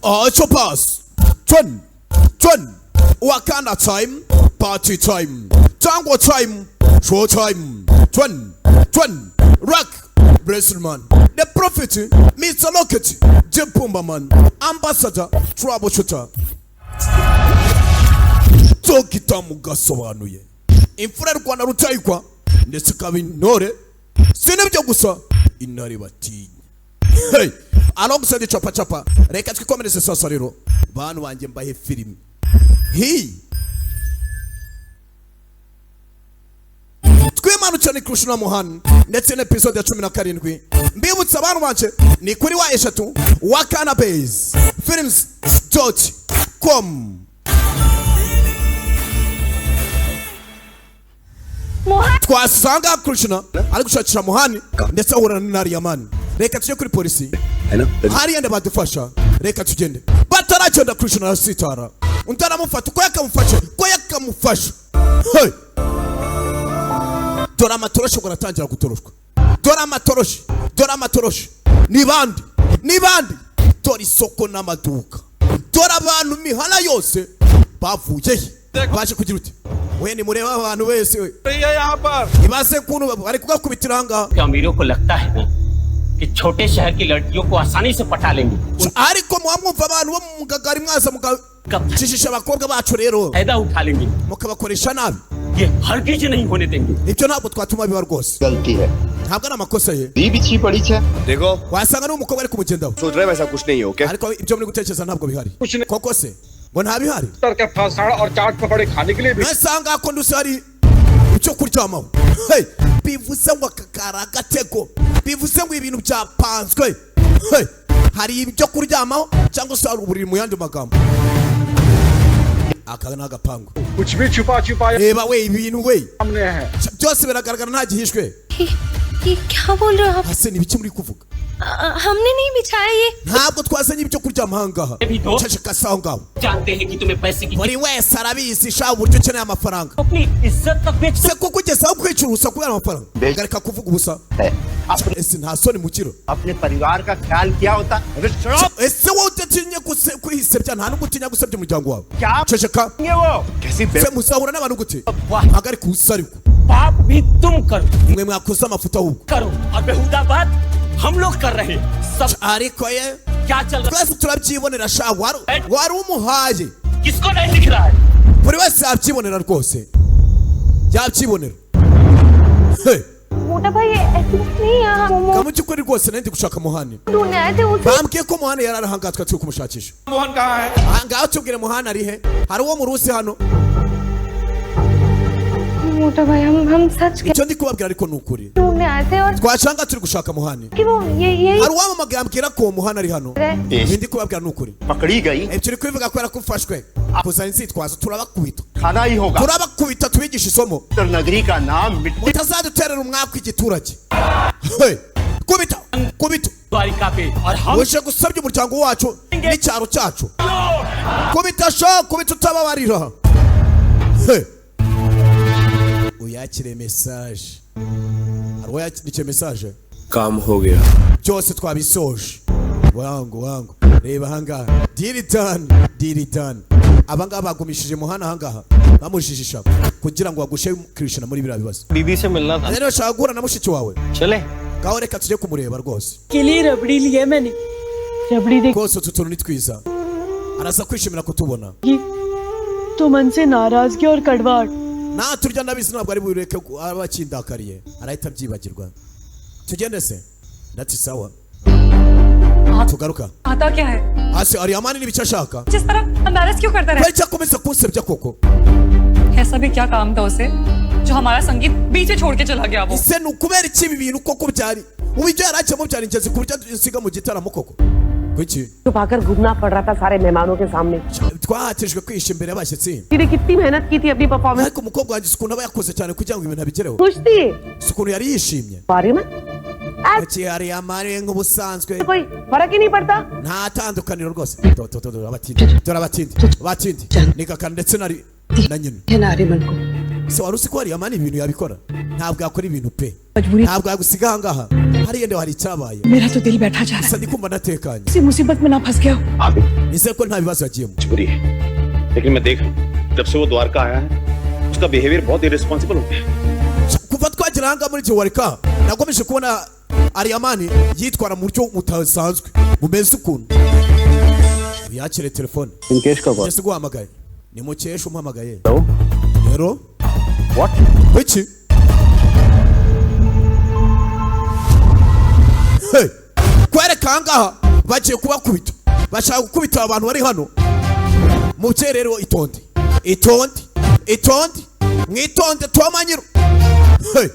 Choppers Twin Twin Wakanda time, party time, tango time, show time. Twin Twin Rock Bressman, the Prophet, Mr. Locket, J Pumbaman, Ambassador, Troubleshooter. Dogita mugasobanuye imfura y'u Rwanda rutayikwa ndetse ikaba intore, si n'ibyo gusa, intare batinya. Hey! Alongside Chapa Chapa, reka twikomereze. Sasa rero bantu banjye, mbahe filimi hi twimanukira ni Krishna Mohan ndetse na episode ya 17. Mbibutsa abantu banje, ni kuri wa eshatu wa Canabase films.com. Twasanga Krishna ari gushakisha Muhani ndetse ahura na Nariyamani. Reka tujye kuri polisi hariya badufasha, reka tugende. Bataragenda, Krishna arasitara, undi aramufata uko yakamufashe, uko yakamufashe. Hey! Dore amatoroshi ngo aratangira gutoroshwa, dore amatoroshi, dore amatoroshi. Ni bande? Ni bande? Dore isoko n'amaduka, dore abantu imihana yose bavuye he? Baje kugira uti we nimurebe abantu wese we ibaze ukuntu bari kugakubitira aha ngaha. कि अमीरों को लगता है ना कि छोटे शहर की लड़कियों को आसानी से पटा लेंगे। Ariko muba mwumva abantu bo mu kagari mwaza mugajijisha abakobwa bacu rero फायदा उठा लेंगे। Mukabakoresha nabi. ये हरगिज नहीं होने देंगे। Ibyo ntabwo twatuma biba rwose. गलती है। Ntabwo ari amakosa ye. दी भी पड़ी है देखो। Wasanga n'umukobwa ari kumugendaho. सोच रहे वैसा कुछ नहीं हो क्या? Ariko ibyo muri gutekereza ntabwo bihari koko se ngo nta bihari. तर के फसाड़ और चाट पकौड़े खाने के लिए भी। Mwasanga ko nduse hari icyo kuryamaho. Hey, bivuze ngo aka kari agatego, bivuze ngo ibintu byapanzwe. Hey, hari ibyo kuryamaho cyangwa se hari uburiri, mu yandi magambo aka ni agapangu. कुछ भी छुपा छुपाया Reba we, ibintu we सामने है। Byose biragaragara, nta gihishwe. ये क्या बोल रहे हो आप? Ase ni ibiki muri kuvuga? हमने नहीं बिछाया ये। Ntabwo twazanye ibyo kuryama aha ngaha. Bido. Ceceka se aho ngaho. जानते हैं कि तुम्हें पैसे की Buri wese arabizi sha uburyo ukeneye amafaranga. अपनी इज्जत तक बेच Se kuko ugeze aho kwicuruza kubera amafaranga, gareka kuvuga ubusa. Ese nta soni mukiro? अपने परिवार का ख्याल किया होता। Ese wowe udatinye kwisebya, nta n'ubwo utinya gusebya umuryango wawe? Cya- Ceceka. ये वो कैसी Se muzahura n'abantu gute? Ntabwo ari kusa, ariko पाप भी तुम करो। mwe mwakoze amafuta ahubwo. करो और बेहुदा बात हम लोग कर रहे हैं सब। Ariko ye क्या चल रहा twese turabyibonera sha, wari umuhaye. है? किसको नहीं दिख रहा है? Buri wese yabyibonera rwose, yabyibonera. Hey, मोटा भाई, ये ऐसी बात नहीं है, हम momo mu by'ukuri rwose nari ndi gushaka Muhani. ढूंढने आए थे उसे। Bambwiye ko Muhani yari ari ahangaha, twari turi kumushakisha. Mohan कहाँ है? Aha ngaha tubwire, Muhani ari he? Hari uwo murusi hano? मोटा भाई, हम सच Icyo ndi kubabwira ariko ni ukuri. ढूंढने आए थे और Twacanga turi gushaka Muhani. कि वो ये यही Hari uwamamagaye ambwira ko uwo Muhani ari hano. है। Ibi ndi kubabwira ni ukuri. पकड़ी गई। Ibyo uri kubivuga kubera ko ufashwe kuzana inzitwazo, turabakubita. खाना ही होगा। Turabakubita tubigisha isomo. उत्तर नगरी का नाम मिट्टी Mutazaduterera umwaku igiturage. Hey, kubita kubita. Dwarika पे और हम Uje gusebya umuryango wacu n'icyaro cyacu. Kubita sha, kubita utababarira. Hey. Uyakire message, hari uwo yakiriye message. काम हो गया। Byose twabisoje, wangu wangu. Reba ahangaha, deal done, deal done. Abangaba bagumishije Muhana ahangaha bamujijisha kugira ngo bagushe Krishna muri biriya bibazo. दीदी से मिलना था। Rero ushaka guhura na mushiki wawe? चले। Ngaho reka tujye kumureba rwose. के लिए रबड़ी ली है मैंने, रबड़ी Rwose utu tuntu ni twiza, araza kwishimira kutubona. देखी तो मन से नाराजगी और कड़वाहट Naturya ndabizi ntabwo ari bureke aba akindakariye, arahita abyibagirwa. Tugende se? Ndati sawa, tugaruka. आता क्या है? Hasi Ariyamani n'ibicyo ashaka. जिस तरह एम्बेरस क्यों करता Kubera icyo akomeza kunsebya koko? रहा? ऐसा भी क्या काम था उसे जो हमारा संगीत बीच में छोड़ के चला गया वो? Ese ni ukubera iki ibi bintu koko byari ubu ibyo yari akiyemo byari ingenzi ku buryo nsiga mu gitaramo koko? Kuki छुपाकर घूमना पड़ रहा था सारे मेहमानों के सामने। Twahatijwe kwihisha imbere y'abashyitsi. ने कितनी मेहनत की थी अपनी performance. Ariko umukobwa wanjye si ukuntu aba yakoze cyane kugira ngo ibintu abigereho. खुश थी। Si ukuntu yari yishimye. बारे में Kuki Ariyamani nk'ubusanzwe कोई फर्क ही नहीं पड़ता। Nta tandukaniro rwose. Do- do- do- do, abatindi, dore abatindi, abatindi ni Gakara ndetse na nyina. Nariman को Se wari uzi ko Ariyamani ibintu yabikora? Ntabwo yakora ibintu pe, ntabwo yagusiga ahangaha. Hariya ndeba hari icyabaye. मेरा तो दिल बैठा जा रहा Gusa ndi kumva natekanye. है, किसी मुसीबत में ना फंस गया हो। भाभी, Nizere ko nta bibazo yagiyemo. मजबूरी है, लेकिन मैं देख रहा हूँ जब से वो द्वारका आया है उसका बिहेवियर बहुत इरेस्पॉन्सिबल हो गया है। Kuva twagera ahangaha muri Dwarka, nakomeje kubona Ariyamani yitwara mu buryo butasanzwe bumeze ukuntu. Yakire telefone. Mukesh का Ese guhamagaye ni Mukesha umpamagaye rero. What? Kuki? Hey! Kwereka ahangaha bagiye kubakubita, bashaka gukubita abantu bari hano. Mubyeyi rero, itonde, itonde, itonde, mwitonde tomanyiro. Hey!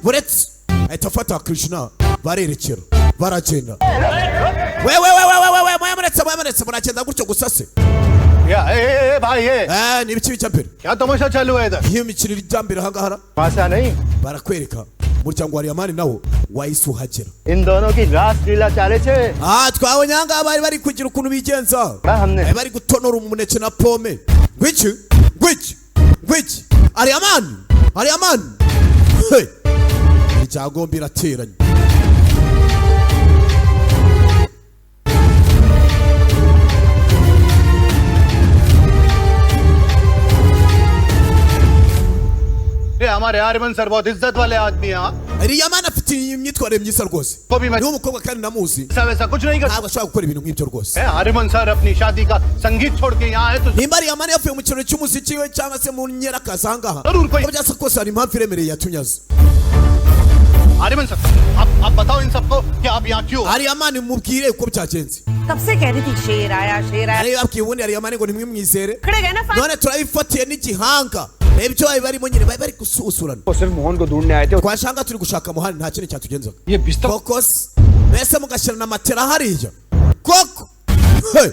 Buretse ahita afata Krishna, barerekera, baragenda. We we we we we we, mwemuretse, mwemuretse, muragenda gutyo gusa se? या ए, ए, ए, भाई ए, Eh, ni ibiki bijya mbere? क्या तमाशा चालू है इधर? Iyo mikino ijya mbere ahangaha? तमाशा नहीं, Barakwereka umuryango wa Ariyamani nawo wahise uhagera. इन दोनों की रास लीला चाले छे। Ah, twabonye ahangaha bari bari kugira ukuntu bigenza. Ba hamwe. Bari bari gutonora umuneke na pome. Ngwiki, ngwiki, ngwiki, Ariyamani, Ariyamani. Hey! Imiryango irateranye. ये हमारे आर्यमन सर बहुत इज्जत वाले आदमी हैं, हाँ? Ariyamani afite imyitwarire myiza rwose. Ko bima- Niwe mukobwa kandi ndamuzi. ऐसा वैसा कुछ नहीं कर Ntabwo ashobora gukora ibintu nk'ibyo rwose. है। आर्यमन सर अपनी शादी का संगीत छोड़ के यहाँ आए तो Nimba Ariyamani yavuye mu kirori cy'umuziki we cyangwa se mu nyerakazi ahangaha, Arur koy- uko byasa kose hari impamvu iremereye yatumye aza. Aryaman sir, आप बताओ इन सबको कि आप यहाँ क्यों? Ariyamani, mubwire uko byagenze. कब से कह रही थी शेर आया, शेर आया। Yari babwiye ubundi Ariyamani ngo ntimwimwizere. पकड़े गए ना। None turabifatiye n'igihanga. Reba ibyo bari barimo nyine, bari bari gususurana. वो सिर्फ मोहन को ढूंढने आए थे। Twashanga turi gushaka Muhani, nta kindi cyatugenzaga. ये बिस्तर Koko se mbese mugashyira na matera hariya koko? Hey!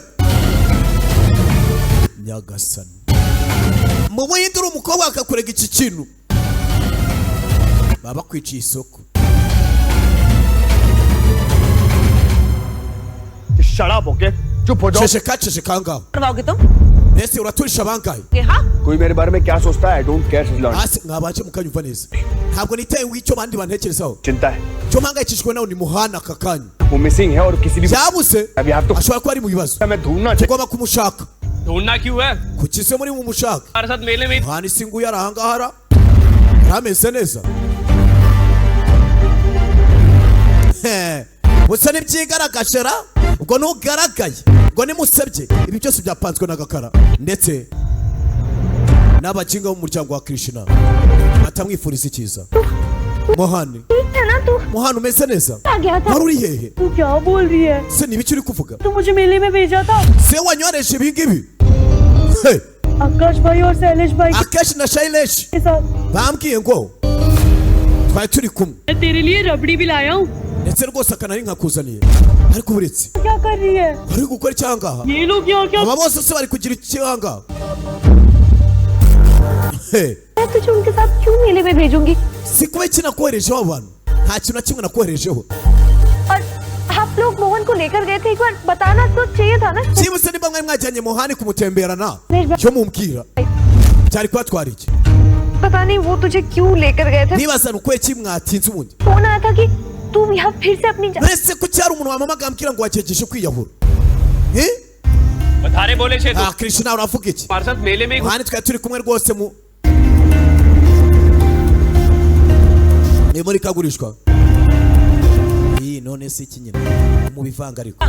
Nyagasani, mu Buhinde uri umukobwa bakakurega iki kintu, baba bakwiciye isoko. शराब okay, चुप हो जाओ। Ceceka, ceceka aho ngaho. करवाओगे तुम? Mbese uraturisha bangahe? कि हाँ। कोई मेरे बारे में क्या सोचता है, I don't care. Hasi mwabanje mukanyumva neza, ntabwo nitaye icyo abandi bantekerezaho. चिंता है। Icyo mpangayikishijwe nawe ni Muhana aka kanya. वो मिसिंग है और किसी भी Byabuze. अभी आप तो Ashobora kuba ari mu bibazo. हमें ढूंढना चाहिए। Tugomba kumushaka. ढूंढना क्यों है? Kuki se muri mumushaka? हमारे साथ मेले में ही Muhana isi nguyu ari ahangaha, ara arameze neza. Busa n'ibyigaragaje ra, ubwo ntugaragaye, ubwo nimusebye. Ibi byose byapanzwe n'agakara ndetse n'abakinga b'umuryango wa Krishna batamwifuriza icyiza. Muhani, ठीक है ना तू? Muhani, umeze neza? आ गया था। Wari uri hehe? तू क्या बोल रही है? Se ni ibiki uri kuvuga? तू मुझे मेले में भेजा था। Se wanyoreje ibi ngibi? Hey! आकाश भाई और शैलेश भाई Akeshi na Shailesh के साथ। bambwiye ngo twari turi kumwe. मैं तेरे लिए रबड़ी भी लाया हूँ। Ndetse rwose akanari nkakuzaniye, ariko uretse क्या कर रही है bari gukora icyangaha? ये लोग यहाँ क्या? Aba bose se bari kugira icyangaha? Hey, मैं तुझे उनके साथ क्यों मेले में भेजूंगी? si kuba iki nakoherejeho abo bantu, nta kintu na kimwe nakoherejeho. और आप लोग मोहन को लेकर गए थे, एक बार बताना तो चाहिए था ना। Byibutse niba mwari mwajyanye Muhani kumutemberana, cyo mumbwira byari kubatwara iki? पता नहीं वो तुझे क्यों लेकर गए थे। Nibaza ni ukuhe ki mwatinze ubundi. Phone आया था कि तू यहाँ फिर से अपनी जान Mbese kuki hari umuntu wampamagara ambwira ngo wagejeje kwiyahura? Eh? बता रहे बोले छे Ah, Krishna, uravuga iki? हमारे साथ मेले में ही Muhani twari turi kumwe rwose mu imurikagurishwa. Iyi none si iki nyine mubivanga ariko?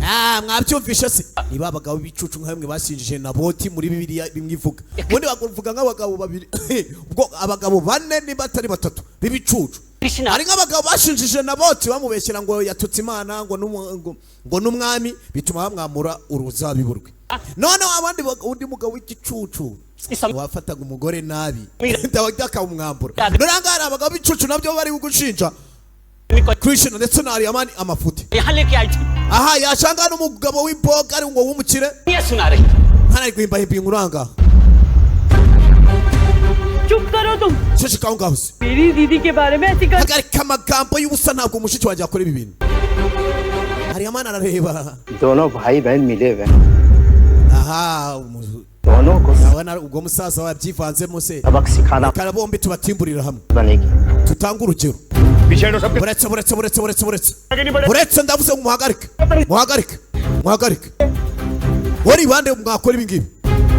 Ah, mwabyumvishe se? Niba abagabo b'ibicucu nka bamwe bashinjije Naboti muri Bibiliya bimwe ivuga, ubundi bakuvuga nk'abagabo babiri, ubwo abagabo bane niba atari batatu b'ibicucu. Krishna. Hari nk'abagabo bashinjije Naboti bamubeshyera ngo yatutse Imana, ngo n'umwami, bituma bamwamura uruzabibu rwe. Noneho abandi undi mugabo w'igicucu wafataga umugore nabi, Dawidi akamwambura. None aha ngaha hari abagabo b'ibicucu nabyo bari gushinja Krishna ndetse na Ariyamani amafuti. यहाँ लेके आई थी। Aha yashanga n'umugabo w'imboga ari ngo w'umukire. ये सुना रही। Hano ari guhimbahimba inkuru aha ngaha. चुप करो तुम। Ceceka aho ngaho se. मेरी दीदी के बारे में ऐसी कर Hagarika amagambo y'ubusa, ntabwo mushiki wanjye yakora ibi bintu. Ariyamani arareba. दोनों भाई बहन मिले हुए हैं। Aha तो दोनों को Ndabona ubwo musaza wabyivanzemo se. सबक सिखाना Reka bombi tubatimburira hamwe, बनेगी। tutange urugero. पीछे हटो सबके। Buretse, buretse, buretse, buretse, buretse, buretse, ndavuze ngo muhagarike, muhagarike, muhagarike. Wari bande mwakora ibi ngibi?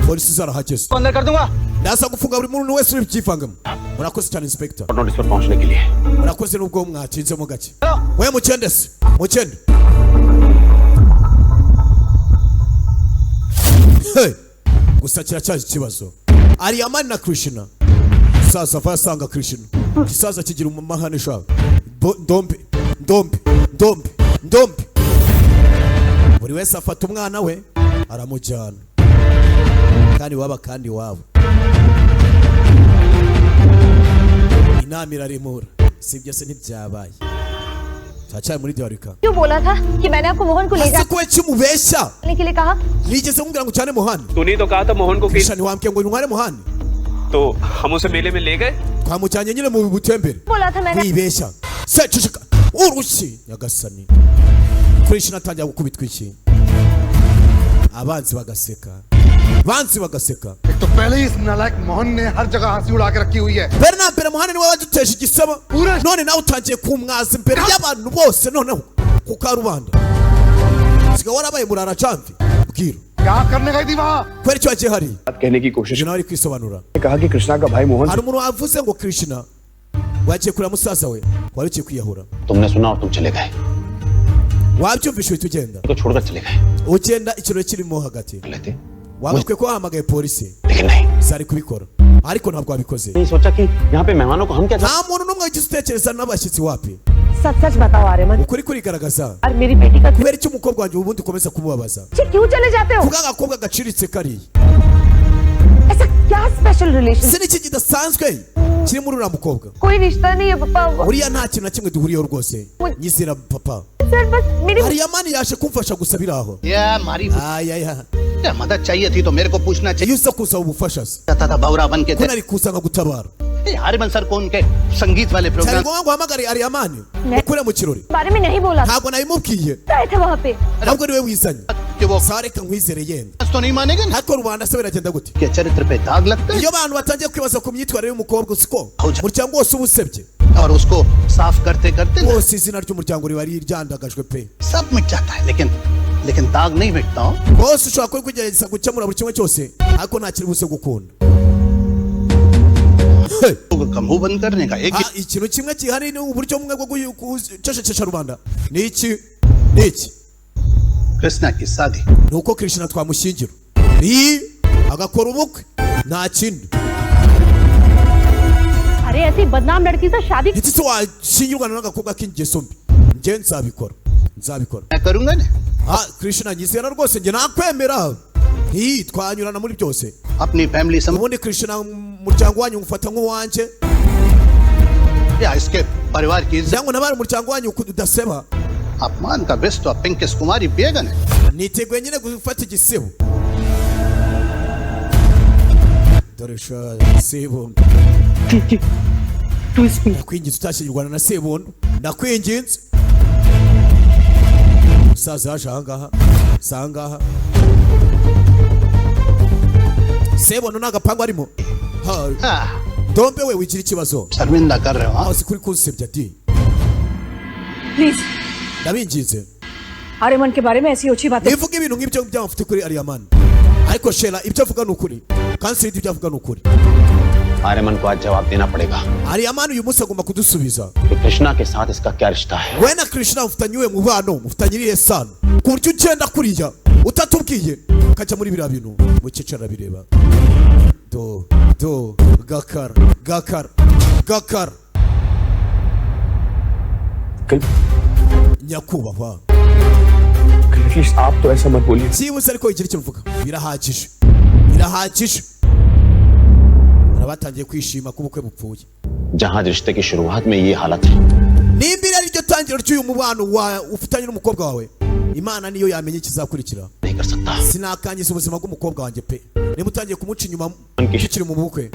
Polisi zarahageze. अंदर कर दूंगा। Ndaza gufunga buri muntu wese uri byivangamo. Murakoze cyane, inspector. Notice पर पहुंचने के लिए। Murakoze nubwo mwatinzemo gake. We mukende se, mukende. Hey! Gusa kiracyari ikibazo, Ariyamani na Krishna. Saza ava asanga Krishna. Igisaza kigira umumahane sha. Ndombe, ndombe, ndombe, ndombe. Buri wese afata umwana we aramujyana, kandi waba kandi wabo. Inama iraremura, si ibyo se? Ntibyabaye, turacyari muri Dwarika. क्यों बोला था कि मैंने आपको मोहन को ले Ese kuba kimubeshya? जाने के लिए कहा? Nigeze nkubwira ngo ucyane Muhani? तूने तो कहा था मोहन को कि Krishna, ntiwambwiye ngo ntware Muhani? तो हम उसे मेले में ले गए। Twamujyanye nyine mu butembere. बोला था मैंने। Wibeshya se, ceceka. Urushyi, nyagasani. Krishna atangira gukubitwa iki, abanzi bagaseka, banzi bagaseka. एक तो पहले ही इस नालायक मोहन ने हर जगह हंसी उड़ा के रखी हुई है। Mbere na mbere Muhani niwe waduteje igisebo, none nawe utangiye kumwaza imbere y'abantu bose, noneho ku karubanda siga warabaye murara camvi bwira. क्या करने गई थी वहाँ? Kubera icyo yagiye hariya? बात कहने की कोशिश Ibyo nawe ari kwisobanura. कहा कि कृष्णा का भाई Mohan Hari umuntu wavuze ngo Krishna wagiye kureba musaza we wari ugiye kwiyahura. तुमने सुना और तुम चले गए। Wabyumvishe uhita ugenda. तो छोड़कर चले गए। Ugenda ikirori kirimo hagati. लेते Wagakwiye kuba wahamagaye polisi, लेकिन नहीं। zari kubikora, ariko ntabwo wabikoze. नहीं सोचा कि यहाँ पे मेहमानों को हम क्या Nta muntu n'umwe wagize utekereza n'abashyitsi wapi. सच सच बताओ आर्यमन, Ukuri kurigaragaza. और मेरी बेटी का Kubera icyo umukobwa wanjye ubundi ukomeza kumubabaza? जी क्यों चले जाते हो? Kuko agakobwa gaciritse kariya. ऐसा क्या special relation? Se n'iki kidasanzwe kiri muri uriya mukobwa? कोई रिश्ता नहीं है पापा। Uriya nta kintu na kimwe duhuriyeho rwose, nyizera papa. Sir बस मेरी Ariyamani yaje kumfasha gusa biri aho. ये मारी Ayaya. मदद चाहिए थी तो मेरे को पूछना चाहिए Iyo uza kuza ubufasha se था था बावरा बन के ko nari kuza nkagutabara? थे। आर्यमन सर को उनके संगीत वाले Cyari programme ngombwa ngo uhamagare Ariyamani ukure mu kirori? बारे में नहीं बोला। Ntabwo nabimubwiye. आए थे वहाँ पे। Ntabwo niwe wizanye. कि वो Sawa, reka nkwizere yenda. तो नहीं मानेंगे ना Ariko rubanda se biragenda gute? के चरित्र पे दाग लगता है। Iyo abantu batangiye kwibaza ku myitwarire y'umukobwa, usiko umuryango wose uba usebye. और उसको साफ करते करते ना Wose izina ry'umuryango riba ryandagajwe pe. सब मिट जाता है, लेकिन लेकिन दाग नहीं मिटता हो। Bose ushobora kuba kugerageza gukemura buri kimwe cyose, ariko nta kiri buze gukunda. Hey! लोगों का मुंह बंद करने का एक ही Ah, ikintu kimwe gihari ni uburyo bumwe bwo gucecekesha rubanda. Ni iki? Ni iki? Krishna की शादी। Ni uko Krishna twamushyingira, ni agakora ubukwe, nta kindi. अरे ऐसी बदनाम लड़की से शादी Ndetse se washyingirwana n'agakobwa k'ingeso mbi? Njye nzabikora, nzabikora. मैं करूंगा ना। Ah, Krishna, nyizera rwose, njye nakwemera, nti twanyurana muri byose. अपनी family सम Ubundi Krishna, umuryango wanyu ngufata nk'uwanjye. या इसके परिवार की इज्जत Cyangwa nabari umuryango wanyu udaseba. अपमान का विष तो अब पिंकिस कुमारी पिएगा ना। Niteguye nyine gufata igisebo. Dore sha Sebondo, ndakwinginze, utashyingirwana na Sebondo, ndakwinginze. Umusaza yaje ahangaha, si ahangaha Sebondo ni agapangu arimo. Ha, हाँ, Ndombe we, wigira ikibazo. शर्मिंदा कर रहे हो हाँ? Aho si kuri kunsebya di? Please. Ndabinginze. Aryaman के बारे में ऐसी ओछी बातें Nivuga ibintu nk'ibyo byamufite kuri Ariyamani, ariko shera ibyo avuga ni ukuri, kanseri ibyo avuga ni ukuri. Aryaman को आज जवाब देना पड़ेगा Ariyamani uyu munsi agomba kudusubiza. कि कृष्णा के साथ इसका क्या रिश्ता है। We na Krishna mufitanye uwe mubano, mufitanye irihe sano ku buryo ugenda kuriya utatubwiye ukajya muri biriya bintu? Mukecuru arabireba. Do do gakara, gakara, gakara. Nyakubahwa. At least आप तो ऐसा मत बोलिए। Byibuze ariko igira icyo mvuga. Birahagije, birahagije. Hari abatangiye kwishima ko ubukwe bupfuye. जहां रिश्ते की शुरुआत में ये हालत है, Nimba iri ari ryo tangiro ry'uyu mubano wa ufitanye n'umukobwa wawe, Imana niyo yamenya ikizakurikira. नहीं कर सकता। Sinakangiza ubuzima bw'umukobwa wanjye pe. Niba utangiye kumuca inyuma tukiri mu bukwe,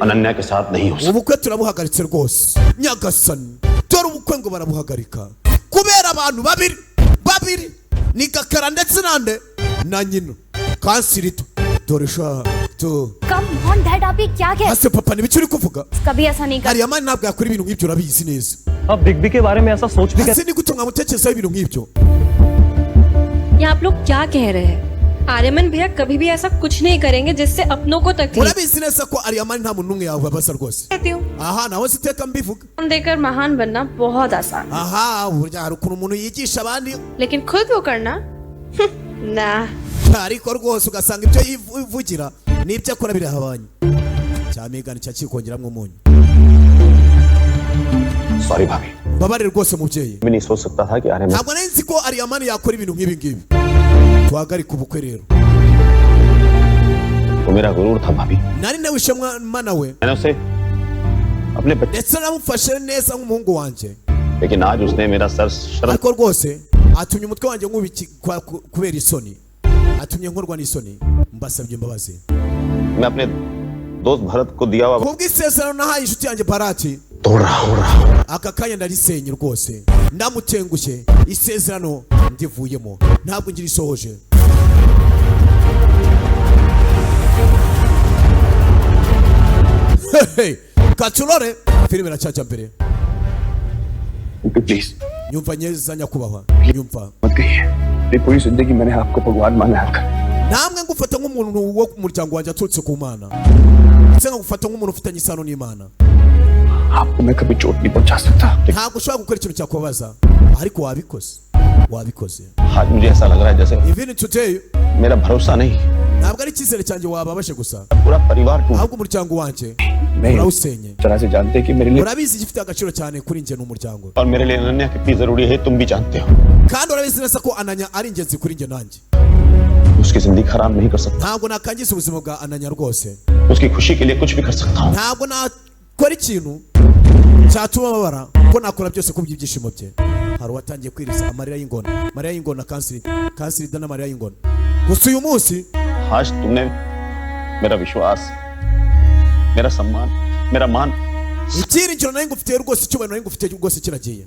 Ananya के साथ नहीं हो सकता। Ubukwe turabuhagaritse rwose. Nyagasani, dore ubukwe ngo barabuhagarika kubera abantu babiri. Babiri ni Gakara ndetse nande na nyina Kansirito. Dore sha tu. Come on dad, आप ये क्या कह Ase papa, nibiki uri kuvuga? कभी ऐसा नहीं कर Ariyamani ntabwo yakora ibintu nk'ibyo, urabizi neza. आप big B के बारे में ऐसा सोच भी Ese ni gute mwamutekerezaho ibintu nk'ibyo? ये आप लोग क्या कह रहे हैं? आर्यमन भैया कभी भी ऐसा कुछ नहीं करेंगे जिससे अपनों को तकलीफ Urabizi neza ko Ariyamani nta muntu n'umwe yababaza rwose. कहती हूँ। Aha nawe si iteka mbivuga. देकर महान बनना बहुत आसान, Aha burya hari ukuntu umuntu yigisha abandi, लेकिन खुद वो करना ना। ariko rwose ugasanga ibyo yivugira n'ibyo akora birahabanye. Cyamigani cyakikongeramo umunyu. Sorry भाभी. Mbabarire rwose mubyeyi. मैं नहीं सोच सकता था कि Aryaman Ntabwo nari nzi ko Ariyamani yakora ibintu nk'ibi ngibi. Tuhagarike ubukwe rero. वो मेरा गुरूर था भाभी. Nari nawishe mana we. मैंने उसे अपने बच्चे, Ndetse namufashe neza nk'umuhungu wanjye. लेकिन आज उसने मेरा सर शर्म Ariko rwose atumye umutwe wanjye nk'ubiki kubera isoni, atumye nkorwa n'isoni. Mbasabye imbabazi. मैं अपने दोस्त भरत को दिया हुआ Kubw'isezerano nahaye inshuti yanjye Barati, तोड़ रहा हूँ. aka kanya ndarisenye rwose, ndamutengushye. Isezerano ndivuyemo, ntabwo ngirisohoje. Hehe, katurore filime iracyajya mbere. Please Nyumva neza nyakubahwa, nyumva. मत कहिए. मेरी पूरी जिंदगी मैंने आपको भगवान माना है uncle. Namwe ngufata nk'umuntu wo ku muryango wanjye aturutse ku Mana, ndetse nkagufata nk'umuntu ufitanye isano n'Imana. आपको मैं कभी चोट नहीं पहुंचा सकता. Ntabwo ushobora gukora ikintu cyakubabaza, ariko wabikoze, wabikoze. आज मुझे ऐसा लग रहा है जैसे Even today मेरा भरोसा नहीं, ntabwo ari icyizere cyanjye wababashe gusa, पूरा परिवार टूट. ahubwo umuryango wanjye नहीं urawusenye. तरह से जानते हैं कि मेरे लिए Urabizi igifite agaciro cyane kuri njye ni umuryango, और मेरे लिए अनन्या कितनी जरूरी है तुम भी जानते हो. kandi urabizi neza ko Ananya ari ingenzi kuri njye nanjye. उसकी जिंदगी खराब नहीं कर सकता. Ntabwo nakangiza ubuzima bwa Ananya rwose. उसकी खुशी के लिए कुछ भी कर सकता हूँ. Ntabwo nakora ikintu cyatuma ababara, ko nakora byose kubw'ibyishimo bye. Hari uwatangiye kwiriza amarira y'ingona, amarira y'ingona, kanseri, kanseri n'amarira y'ingona. Gusa uyu munsi आज तुमने मेरा विश्वास, मेरा सम्मान, मेरा मान ibyiringiro nari ngufitiye rwose, icyubahiro nari ngufitiye rwose kiragiye.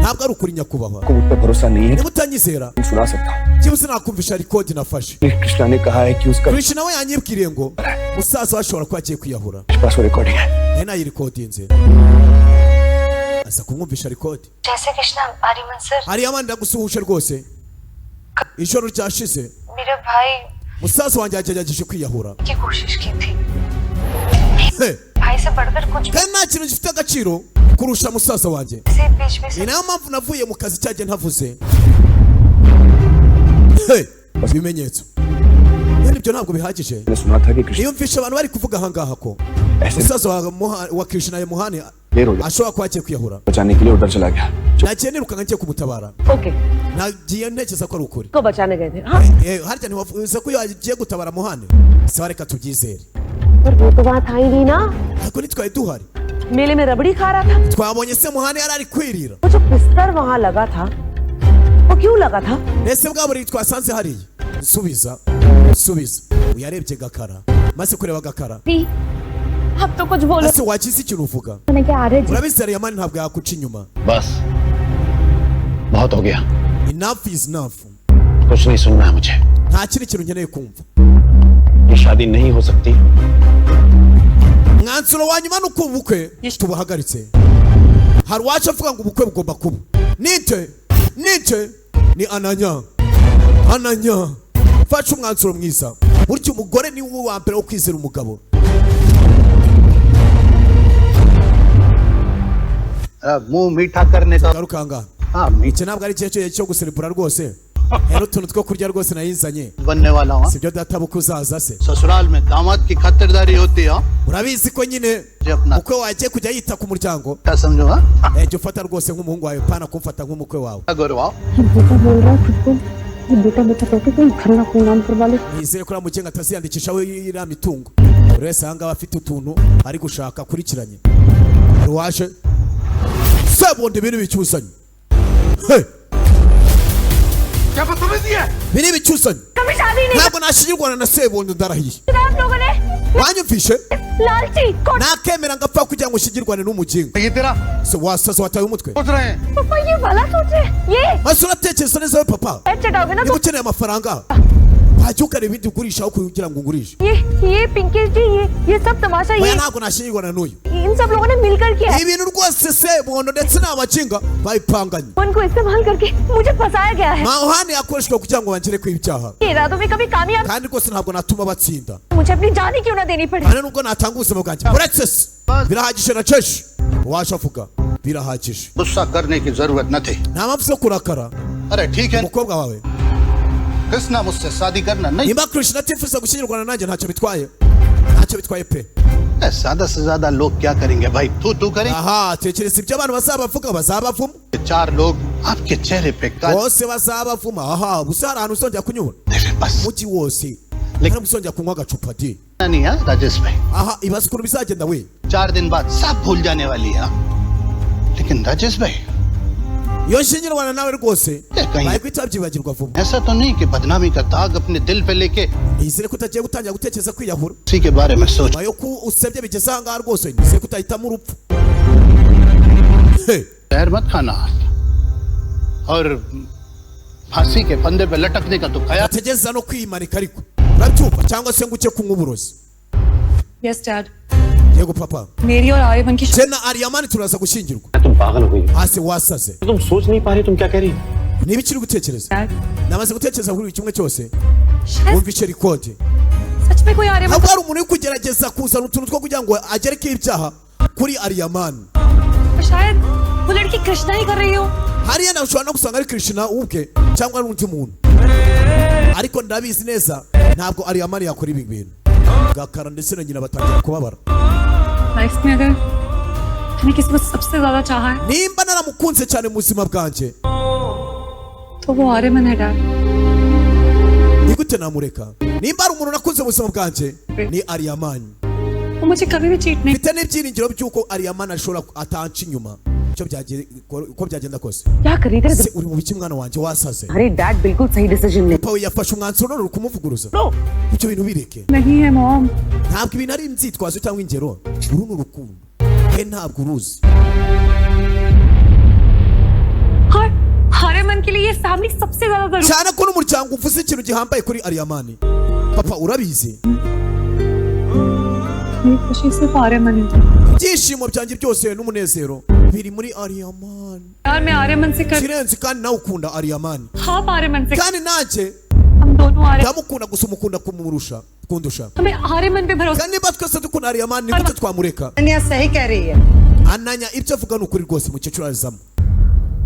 Ntabwo ari ukuri nyakubahwa. को मुझ पर भरोसा नहीं है Niba utanyizera, सुना सकता हूँ. byibuze nakumvisha record nafashe. Krishna ने कहा है कि उसका Krishna we yanyibwiriye ngo musaza we ashobora kuba agiye kwiyahura. पास वो रिकॉर्डिंग है. Nari nayirikodinze, aza kumwumvisha record. जैसे कृष्णा, Aryaman sir, Hariya ndagusuhuje rwose. Ijoro ryashize मेरे भाई musaza wanjye yagerageje kwiyahura. की कोशिश की थी. He, भाई से बढ़कर कुछ kandi nta kintu gifite agaciro kurusha musaza wanjye. से बीच में Ni nayo mpamvu navuye mu kazi cyagiye ntavuze. He, ibimenyetso Bene ibyo ntabwo bihagije. मैंने सुना था कि Krishna Iyo mvishe abantu bari kuvuga ahangaha ko ऐसे musaza wa Krishna Muhani देर हो गया ashobora kuba agiye kwiyahura, बचाने के लिए उधर चला गया. nagiye nirukanka ngiye kumutabara. Okay, Nagiye ntekereza ko ari ukuri. को बचाने गए थे? हाँ, Harya ntiwavuze ko iyo agiye gutabara Muhani? Sawa, reka tubyizere. पर वो तो वहाँ था ही नहीं ना. Ariko ntitwari duhari. मेले में रबड़ी खा रहा था. Twabonye se Muhani yari ari kwirira. वो जो बिस्तर वहाँ लगा था वो क्यों लगा था? Ese bwa buriri twasanze hariya? Nsubiza, nsubiza. Uyarebye Gakara, maze kureba Gakara, थी। अब तो कुछ बोलो। ese wagize ikintu uvuga? मैंने क्या आर्य जी Urabizi Ariyamani ntabwo yakuca inyuma. बस बहुत हो गया. Enough is enough. कुछ नहीं सुनना है मुझे. Nta kindi kintu nkeneye kumva. ये शादी नहीं हो सकती. Mwanzuro wa nyuma ni uko ubukwe tubuhagaritse. Hari uwaje avuga ngo ubukwe bugomba kuba. Nite nite ni Ananya. Ananya, fashe umwanzuro mwiza. Burya umugore ni we wa mbere wo kwizera umugabo. मुंह मीठा करने का Garuka ngaha. हाँ Iki ntabwo ari igihe cyo guserebura rwose. Hari utuntu two kurya rwose nayizanye. बनने वाला हूँ. Sibyo data bukwe uzaza se? ससुराल में दामाद की खातिरदारी होती है. Urabizi ko nyine जी अपना ukwe wagiye kujya yita ku muryango. क्या समझो? हाँ Jya ufata rwose nk'umuhungu wawe, pana kumfata nk'umukwe wawe. गौरव बेटा बोल रहा है खुद को ये बेटा बेटा कहते तुम घर ना अपने नाम करवा ले. Nizere ko uriya mugenga ataziyandikisha we iriya mitungo. Buri wese ahangaha afite utuntu ari gushaka akurikiranye. Hari uwaje sebundi ibintu bicyuzanye. Hey! क्या बदतमीजी है? Ibi ni ibicyuzanye. कभी शादी नहीं Ntabwo nashyingirwana na sebundi, ndarahiye. करा आप लोगों ने। Wanyumvishe? लालची कौन? Nakemera ngapfa kugira ngo ushyingirwane n'umugingo. ये तेरा Se wasaze, wataye umutwe. सोच रहे हैं. पापा ये वाला सोच रहे हैं। ये Maze uratekereza neza we papa? पैर चटाओगे ना Niba ukeneye amafaranga, Wajya ukareba ibindi ugurisha aho kugira ngo ungurishe. ये पिंकेश जी, ये सब तमाशा Oya, ये ntabwo nashyingirwa na n'uyu. इन सब लोगों ने मिलकर किया है। Ibintu rwose Sebondo ndetse n'abakinga babipanganye. उनको इस्तेमाल करके मुझे फंसाया गया है। Mahane yakoreshejwe kugira ngo bangere ku ibyaha. ये इरादों में कभी कामयाब Kandi rwose ntabwo natuma batsinda. मुझे अपनी जान ही क्यों ना देनी पड़े। Kandi nubwo natanga ubuzima bwanjye, uretse se birahagije na ceshi waje avuga birahagije. गुस्सा करने की जरूरत न थी। Nta mpamvu zo kurakara. अरे ठीक है। Umukobwa wawe Krishna मुझसे शादी करना नहीं। Nimba Krishna atifuza gushyingirwana nanjye, ntacyo bitwaye, ntacyo bitwaye pe. ज्यादा से ज्यादा लोग क्या करेंगे भाई, तू तू करेंगे। Aha, tekereza ibyo abantu bazabavuga, bazabavuma. चार लोग आपके चेहरे पे का Bose bazabavuma. Aha, gusa hari ahantu uzongera kunyura mujyi wose ntabwo uzongera kunywa agacupa di. नहीं है राजेश भाई। Aha, ibaze ukuntu bizagenda we. 4 दिन बाद सब भूल जाने वाली है, लेकिन राजेश भाई Iyo nshyingirwana nawe rwose कहीं bari guhita babyibagirwa vuba. ऐसा तो नहीं कि बदनामी का दाग अपने दिल पे लेके Nizere ko utagiye gutangira gutekereza kwiyahura उसी के बारे में सोच। Nyuma yo ko usebye bigeze aha ngaha rwose, nizere ko utahitamo urupfu. Hey. जहर मत खाना और फांसी के फंदे पे लटकने का तो ख्याल। Ategereza no kwimanika, ariko urabyumva, cyangwa se ngo ujye kunywa uburozi. Yes dad. Yego papa. मेरी और आर्यमन की Jye na Ariyamani turaza gushyingirwa. तुम पागल हो गई। Hasi wasaze. तुम सोच नहीं पा रही, तुम क्या कह रही हो? Niba ikiri gutekereza, namaze gutekereza kuri buri kimwe cyose. Wumva record. सच में कोई Aryaman Ntabwo hari umuntu uri kugerageza kuzana utuntu two kugira ngo agereke ibyaha kuri Ariyamani. शायद वो लड़की कृष्णा ही कर रही हो। Hariya nawe ushobora no gusanga ari Krishna ubwe cyangwa ari undi muntu, ariko ndabizi neza ntabwo Ariyamani yakora ibi bintu. Gakara ndetse na nyina batangira kubabara. Life में अगर मैंने किसी को सबसे ज्यादा चाहा है Nimba naramukunze cyane mu buzima bwanjye, तो वो आर्यमन है dad. Ni gute namureka? Nimba ari umuntu nakunze mu buzima bwanjye, ni Ariyamani. वो मुझे कभी भी cheat नहीं Mfite n'ibyiringiro by'uko Ariyamani ashobora atanca inyuma icyo uko byagenda kose. क्या कर रही? Se uri mu biki, mwana wanjye? Wasaze. अरे डैड बिल्कुल सही decision नहीं। Papa we yafashe umwanzuro, none uri kumuvuguruza. Ibyo bintu bireke. नहीं है mom. Ntabwo ibintu ari inzitwazo cyangwa ingero. Uru ni urukundo he, ntabwo uruzi. और आर्यमन के लिए ये फैमिली सबसे ज्यादा जरूरी। Cyane ko n'umuryango uvuze ikintu gihambaye kuri Ariyamani. Papa, urabizi. मेरी खुशी सिर्फ आर्यमन है। Ibyishimo byanjye byose n'umunezero biri muri Ariyamani. यार, मैं आर्यमन से कर Kirenzi kandi nawe ukunda Ariyamani. आप आर्यमन से Kandi nanjye हम दोनों आर्य ndamukunda, gusa umukunda kumurusha, kundusha. हमें आर्यमन पे भरोसा। Kandi niba twese dukunda Ariyamani, ni gute twamureka? Ananya सही कह रही है। Ananya ibyo avuga ni ukuri rwose. Mukecuru arizamo.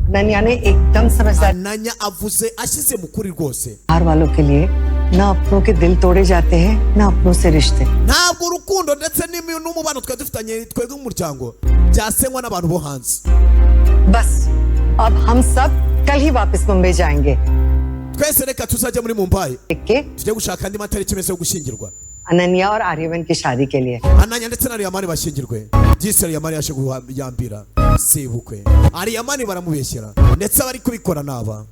Ananya ने एकदम समझदार। Ananya avuze ashyize mu kuri rwose. बाहर वालों के लिए ना अपनों के दिल तोड़े जाते हैं, ना अपनों से रिश्ते। Ntabwo urukundo ndetse n'umubano twari dufitanye twebwe nk'umuryango byasenywa n'abantu bo hanze. बस अब हम सब कल ही वापस मुंबई जाएंगे। Twese reka tuzajya muri Mumbai, tujye gushaka andi matariki meza yo gushyingirwa. Ananya और आर्यमन की शादी के लिए। Ananya ndetse na Ariyamani bashyingirwe. Disi Ariyamani yaje yambira sebukwe. Ariyamani baramubeshyera, ndetse abari kubikora naba.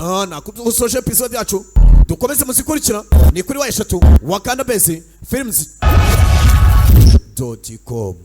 Ah, nakusoje episode yacu, dukomeze muzikurikira ni kuri wa eshatu wakanda base films .com.